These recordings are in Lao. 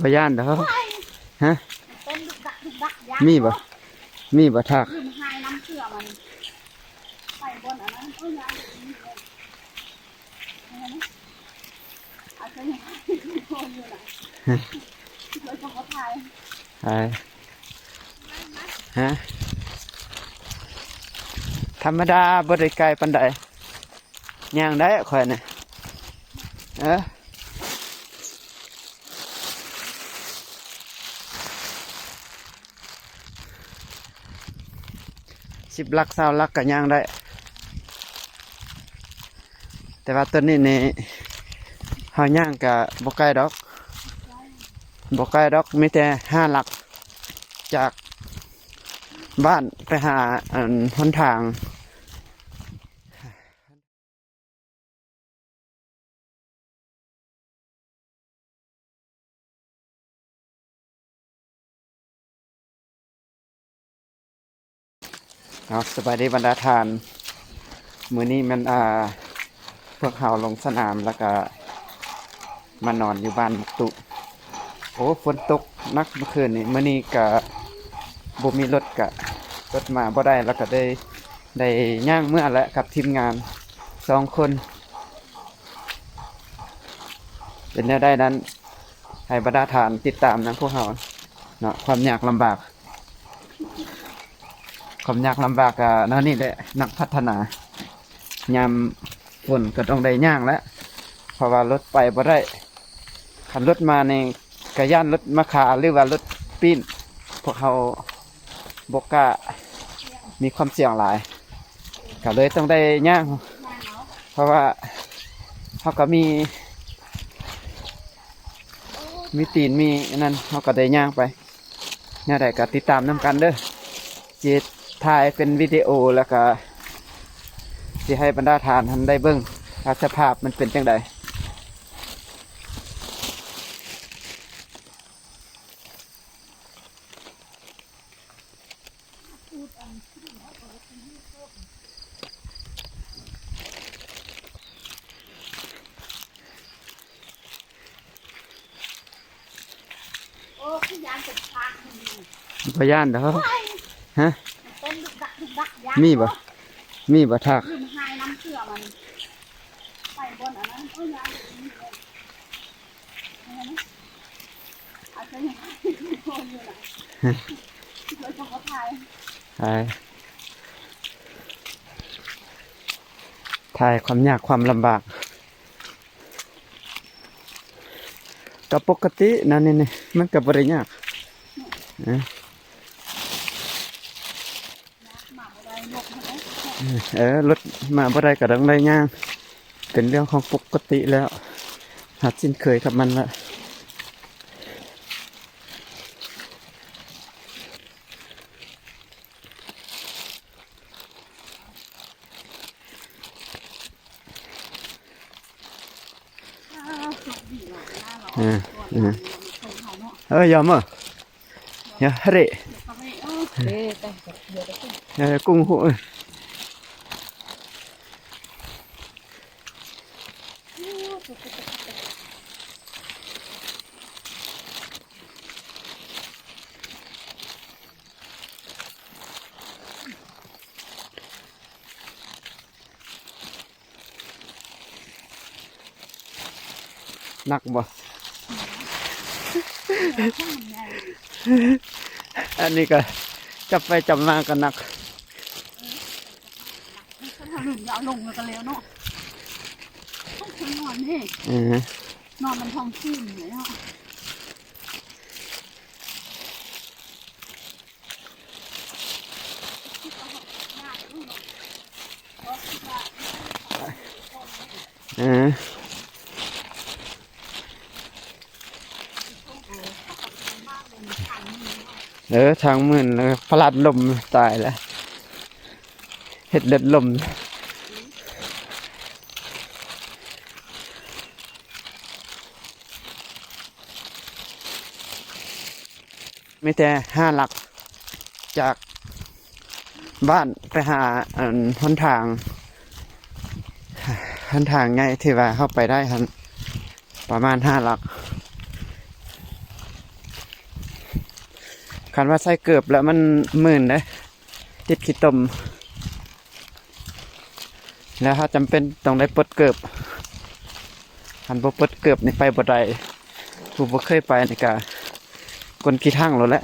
ບໍ່ຢ້ານດອກ. ຮະ? ມີບໍ່? ມີບໍ່ທາກ? ໄປ ຮະ? ທຳມະດາ ບໍ່ໄດ້ໄກປານໃດ ຍ່າງໄດ້ຂ້ອຍນະ. ເອີ ສິບຫຼັກ ຊາວຫຼັກກະຍ່າງໄດ້ ແຕ່ວ່າຕອນນີ້ນີ້ເຮົາຍ່າງກະບໍ່ໄກດອກ ບໍ່ໄກດອກ ມີແຕ່ຫ້າຫຼັກ ຈາກບ້ານໄປຫາ ອັນ ຫົນທາງ. ເອົາ ສະບາຍດີບັນດາທ່ານ, ມື້ນີ້ແມ່ນ ອ່າ ພວກເຮົາລົງສະໜາມ ແລ້ວກະມານອນຢູ່ບ້ານໝາກຕຸ. ໂອ້ ຝົນຕົກໜັກເມື່ອຄືນນີ້, ມື້ນີ້ກະບໍ່ມີລົດ ກະລົດມາບໍ່ໄດ້ ແລ້ວກະໄດ້ ໄດ້ຍ່າງເມືອແຫຼະກັບທີມງານສອງຄົນ. ເປັນແນວໃດນັ້ນ ໃຫ້ບັນດາທ່ານຕິດຕາມນຳພວກເຮົາເນາະ. ຄວາມຍາກລຳບາກ ຄວາມຍາກລຳບາກກະແນວນີ້ແຫຼະ ນັກພັດທະນາ. ຍາມຝົນກໍຕ້ອງໄດ້ຍ່າງແຫຼະ ເພາະວ່າລົດໄປບໍ່ໄດ້. ຄັນລົດມານີ້ກະຢ້ານລົດມາຄາ ຫຼືວ່າລົດປີ້ນ ພວກເຮົາບໍ່ກ້າ ມີຄວາມສ່ຽງຫຼາຍ ກໍເລີຍຕ້ອງໄດ້ຍ່າງ ເພາະວ່າເຮົາກໍມີ ມີຕີນ ມີອັນນັ້ນ ເຮົາກໍໄດ້ຍ່າງໄປ. ແນວໃດກໍຕິດຕາມນຳກັນເດີ້ ຊິຖ່າຍເປັນວິດີໂອ ແລ້ວກໍຊິໃຫ້ບັນດາທ່ານຫັ້ນໄດ້ເບິ່ງວ່າສະພາບມັນເປັນຈັ່ງໃດ. ໂອ້ ຢ້ານເປັນທາກ ບໍ່ຢ້ານດອກ. ຮະ? ມີບໍ່? ມີບໍ່ທາກ? ຖ່າຍ ຖ່າຍຄວາມຍາກຄວາມລຳບາກ. ກໍປົກກະຕິນະ ນີ້ ນີ້ ມັນກໍບໍ່ໄດ້ຍາກ. ເອີ ເອີ ລົດມາບໍ່ໄດ້ກໍຕ້ອງໄດ້ຍ່າງ ເປັນເລື່ອງຂອງປົກກະຕິແລ້ວ ຫັດຊິນເຄີຍກັບມັນລະ. ເອີ ເອີ ເອີ ຢາມາ ຢາເຣ ເອີ ກຸງຫູ. ໜັກບໍ່? ອັນນີ້ກໍຈັບໄປຈັບມາກໍໜັກ. ເອີ ນອນມັນທ້ອງຄືນເລີຍເນາະ. ເອີ ເອີ ທາງມື່ນ ແລ້ວພະລາດລົ້ມຕາຍແລ້ວ ເຮັດເລືອດລົ້ມ. ມີແຕ່ຫ້າຫຼັກ ຈາກບ້ານໄປຫາ ອັນ ຫົນທາງ ຫົນທາງໃຫຍ່ທີ່ວ່າເຮົາໄປໄດ້ຫັ້ນ ໄປ ປະມານຫ້າຫຼັກ. ຄັນວ່າໃສ່ເກີບແລ້ວມັນມື່ນເດ້ ຕິດຂີ້ຕົມ ແລ້ວເຮົາຈຳເປັນຕ້ອງໄດ້ປົດເກີບ. ຄັນບໍ່ປົດເກີບນີ້ໄປບໍ່ໄດ້. ຜູ້ບໍ່ເຄີຍໄປນີ້ກະກົ້ນຂີ້ທັງໂລດແຫຼະ.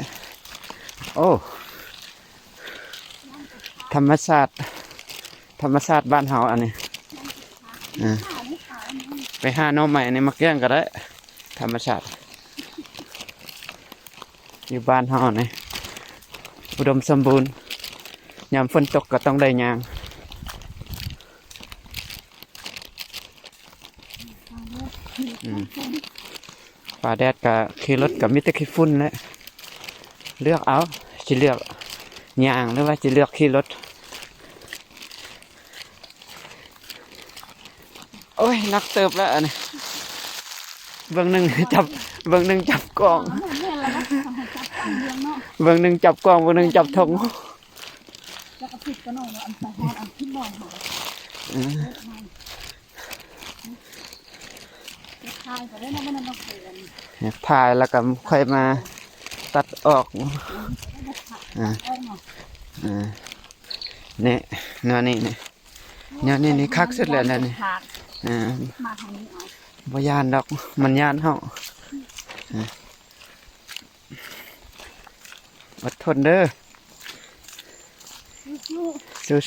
ໂອ້ ທຳມະຊາດ ທຳມະຊາດບ້ານເຮົາອັນນີ້. ເອີ ໄປຫາໜໍ່ໄມ້ໃນໝາກແກ້ງກໍໄດ້. ທຳມະຊາດຢູ່ບ້ານເຮົານີ້ອຸດົມສົມບູນ. ຍາມຝົນຕົກກໍຕ້ອງໄດ້ຍ່າງ. ອືມ ຟ້າແດດກະຂີ່ລົດກະມີແຕ່ຂີ້ຝຸ່ນແຫຼະ. ເລືອກເອົາ ຊິເລືອກຍ່າງ ຫຼືວ່າຊິເລືອກຂີ່ລົດ. ໂອ້ຍ ໜັກເຕີບແລ້ວອັນນີ້. ເບື້ອງໜຶ່ງຈັບ ເບື້ອງໜຶ່ງຈັບກ້ອງ ເບື້ອງໜຶ່ງຈັບກ້ອງ ເບື້ອງໜຶ່ງຈັບຖົງ. ອືມ ຢາກຖ່າຍແລ້ວກໍຄ່ອຍມາຕັດອອກ. ອາ ອາ ນີ້ ແນວນີ້ນີ້ ແນວນີ້ນີ້ຄັກສຸດແລ້ວແນວນີ້. ອາ ບໍ່ຢ້ານດອກ ມັນຢ້ານເຮົາ. ອາ ອົດທົນເດີ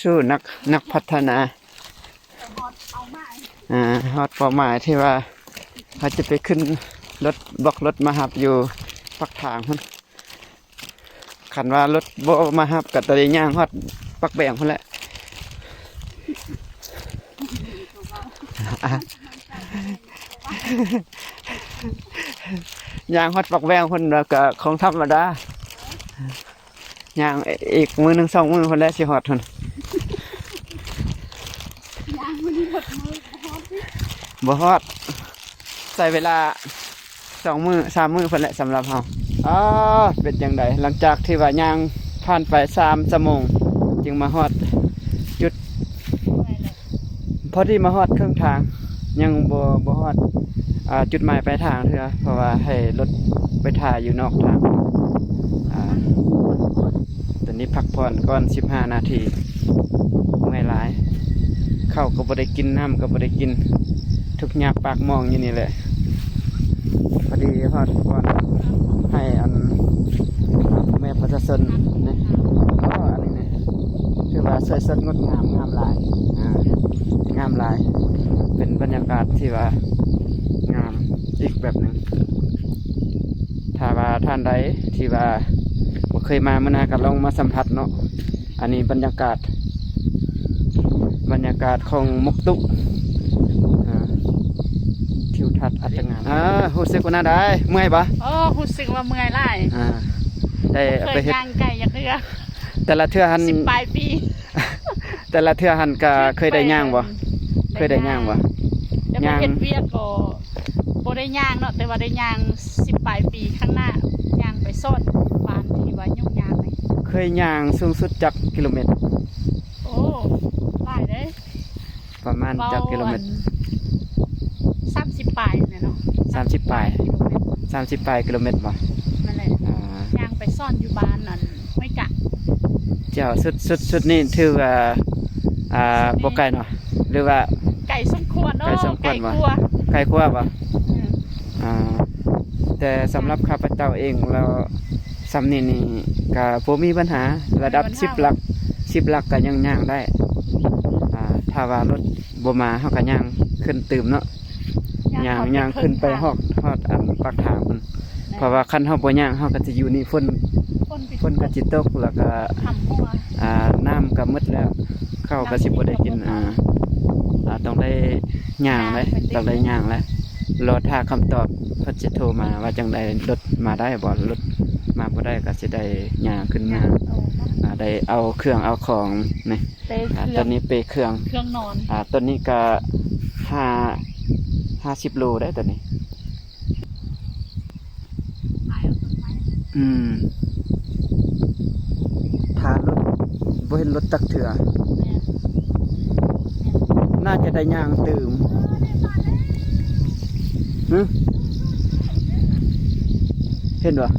ສູ້ໆ ນັກ ນັກພັດທະນາ. ອາ ຮອດເປົ້າໝາຍທີ່ວ່າເຮົາຈະໄປຂຶ້ນລົດ ບອກລົດມາຮັບຢູ່ປາກທາງພຸ້ນ. ຄັນວ່າລົດບໍ່ມາຮັບກໍຕ້ອງໄດ້ຍ່າງຮອດປາກແບງພຸ້ນແຫຼະ. ຍ່າງຮອດປາກແບງພຸ້ນແລ້ວກໍຄົງທຳມະດາ. ຍ່າງອີກມື້ໜຶ່ງສອງມື້ພຸ້ນແຫຼະຊິຮອດພຸ້ນ. ຍ່າງມື້ນີ້ໝົດມື້ບໍ່ຮອດຕິ ບໍ່ຮອດ ໃຊ້ເວລາສອງມື້ສາມມື້ພຸ້ນແຫຼະສຳລັບເຮົາ. ອໍ ເປັນຈັ່ງໃດ ຫຼັງຈາກທີ່ວ່າຍ່າງຜ່ານໄປສາມຊົ່ວໂມງ ຈຶ່ງມາຮອດຈຸດ ພໍດີມາຮອດເຄິ່ງທາງ ຍັງບໍ່ ບໍ່ຮອດ ອາ ຈຸດໝາຍປາຍທາງເທື່ອ ເພາະວ່າໃຫ້ລົດໄປຖ້າຢູ່ນອກທາງ. ອາ ຕອນນີ້ພັກຜ່ອນກ່ອນສິບຫ້ານາທີ ເມື່ອຍຫຼາຍ ເຂົ້າກໍບໍ່ໄດ້ກິນ ນ້ຳກໍບໍ່ໄດ້ກິນ ທຸກຍາກປາກໝອງຢູ່ນີ້ແຫຼະ. ພໍດີຮອດບ່ອນໃຫ້ອັນແມ່ປະຊາຊົນນີ້ ອໍ ອັນນີ້ນີ້ ຖືວ່າສວຍສົດງົດງາມ ງາມຫຼາຍ ອາ ງາມຫຼາຍ ເປັນບັນຍາກາດທີ່ວ່າງາມອີກແບບໜຶ່ງ. ຖ້າວ່າທ່ານໃດທີ່ວ່າບໍ່ເຄີຍມາ ມື້ໜ້າກໍລອງມາສຳຜັດເນາະ. ອັນນີ້ບັນຍາກາດ ບັນຍາກາດຂອງມົກຕຸ ອາ ທິວທັດອັດຕະງາມ. ອາ ຮູ້ສຶກວ່າແນວໃດ? ເມື່ອຍບໍ່? ໂອ້ ຮູ້ສຶກວ່າເມື່ອຍຫຼາຍ. ອາ ໄດ້ໄປເຮັດ ບໍ່ເຄີຍຍ່າງໄກຈັກເທື່ອ ແຕ່ລະເທື່ອຫັ້ນ ສິບປາຍປີ ແຕ່ລະເທື່ອຫັ້ນກະເຄີຍໄດ້ຍ່າງບໍ່? ເຄີຍໄດ້ຍ່າງບໍ່? ແຕ່ໄປເຮັດວຽກກໍບໍ່ໄດ້ຍ່າງເນາະ ແຕ່ວ່າໄດ້ຍ່າງສິບປາຍປີຂ້າງໜ້າ ຍ່າງໄປສອນບ້ານທີ່ວ່າຫຍຸ້ງຍາກນີ້. ເຄີຍຍ່າງສູງສຸດຈັກກິໂລແມັດ? ໂອ້ ຫຼາຍເດ້. ປະມານຈັກກິໂລແມັດ? ເວົ້າອັນ ສາມສິບປາຍແຫຼະເນາະ. ສາມສິບປາຍ ສາມສິບປາຍກິໂລແມັດບໍ່? ນັ້ນແຫຼະ. ອາ ຍ່າງໄປສອນຢູ່ບ້ານອັນ ຫ້ວຍກະ. ເຈົ້າ ຊຸດ ຊຸດ ຊຸດນີ້ຖືວ່າ ອ່າ ບໍ່ໄກເນາະ ຫຼືວ່າ ໄກສົມຄວນເນາະ. ໄກສົມຄວນບໍ່? ໄກກວ່າ ໄກກວ່າບໍ່? ອືມ ອ່າ ແຕ່ສຳລັບຂ້າພະເຈົ້າເອງແລ້ວ ສ່ຳນີ້ນີ້ກະບໍ່ມີບັນຫາ ລະດັບສິບຫຼັກ ສິບຫຼັກກະຍັງຍ່າງໄດ້. ອ່າ ຖ້າວ່າລົດບໍ່ມາ ເຮົາກະຍ່າງຂຶ້ນຕື່ມເນາະ. ຍ່າງ ຍ່າງຂຶ້ນໄປຮອດ ຮອດອັນປາກທາງພຸ້ນ. ແມ່ນ. ເພາະວ່າຄັນເຮົາບໍ່ຍ່າງ ເຮົາກໍຈະຢູ່ນີ້ ຝົນ ຝົນກໍຊິຕົກ ແລ້ວກໍ ອ່າ ນ້ຳກໍໝົດແລ້ວ ເຂົ້າກໍຊິບໍ່ໄດ້ກິນ. ອ່າ ອ່າ ຕ້ອງໄດ້ຍ່າງເດ້ ຕ້ອງໄດ້ຍ່າງແຫຼະ. ລໍຖ້າຄຳຕອບ ເພິ່ນຊິໂທມາວ່າຈັ່ງໃດ ລົດມາໄດ້ບໍ່ ລົດມາບໍ່ໄດ້ ກໍຊິໄດ້ຍ່າງຂຶ້ນມາ. ອ່າ ໄດ້ເອົາເຄື່ອງເອົາຂອງນີ້ ເປເຄື່ອງ ອ່າ ຕອນນີ້ເປເຄື່ອງ ເຄື່ອງນອນ. ອ່າ ຕອນນີ້ກະຫ້າ ຫ້າສິບໂລໄດ້ຕອນນີ້. ອືມ ຖ້າລົດ ບໍ່ເຫັນລົດຈັກເທື່ອ. ແມ່ນ ແມ່ນ. ໜ້າຈະໄດ້ຍ່າງຕື່ມ. ຫຶ ເຫັນບໍ່?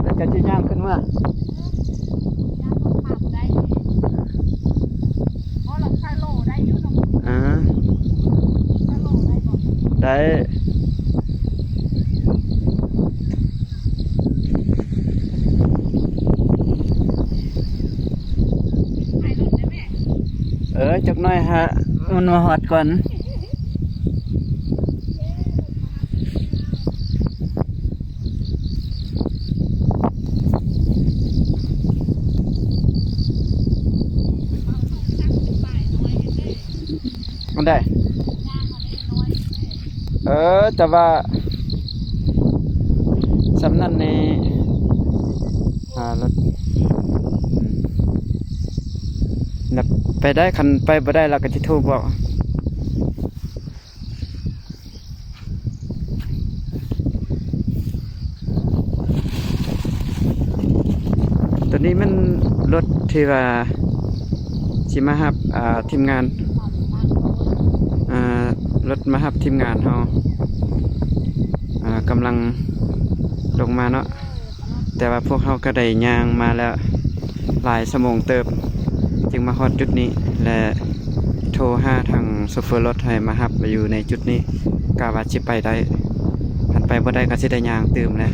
ແລ້ວກໍຊິຍ່າງຂຶ້ນເມືອ. ອ່າ ໄດ້. ເອີ ຈັກໜ້ອຍຫາມັນມາຮອດກ່ອນ. ອັນໃດ? ເອີ ແຕ່ວ່າສ່ຳນັ້ນນີ້ ອ່າ ລົດ ອືມ ແລ້ວໄປໄດ້ ຄັນໄປບໍ່ໄດ້ລາວກໍຊິໂທບອກ. ໂຕນີ້ແມ່ນລົດທີ່ວ່າຊິມາຮັບ ອ່າ ທີມງານ ອ່າ ລົດມາຮັບທີມງານເຮົາ ອ່າ ກຳລັງລົງມາເນາະ. ແຕ່ວ່າພວກເຮົາກໍໄດ້ຍ່າງມາແລ້ວຫຼາຍຊົ່ວໂມງເຕີບ ຈຶ່ງມາຮອດຈຸດນີ້ ແລະ ໂທຫາທາງໂຊເຟີລົດໃຫ້ມາຮັບຢູ່ໃນຈຸດນີ້ ກະວ່າຊິໄປໄດ້ ຄັນໄປບໍ່ໄດ້ກໍຊິໄດ້ຍ່າງຕື່ມແຫຼະ.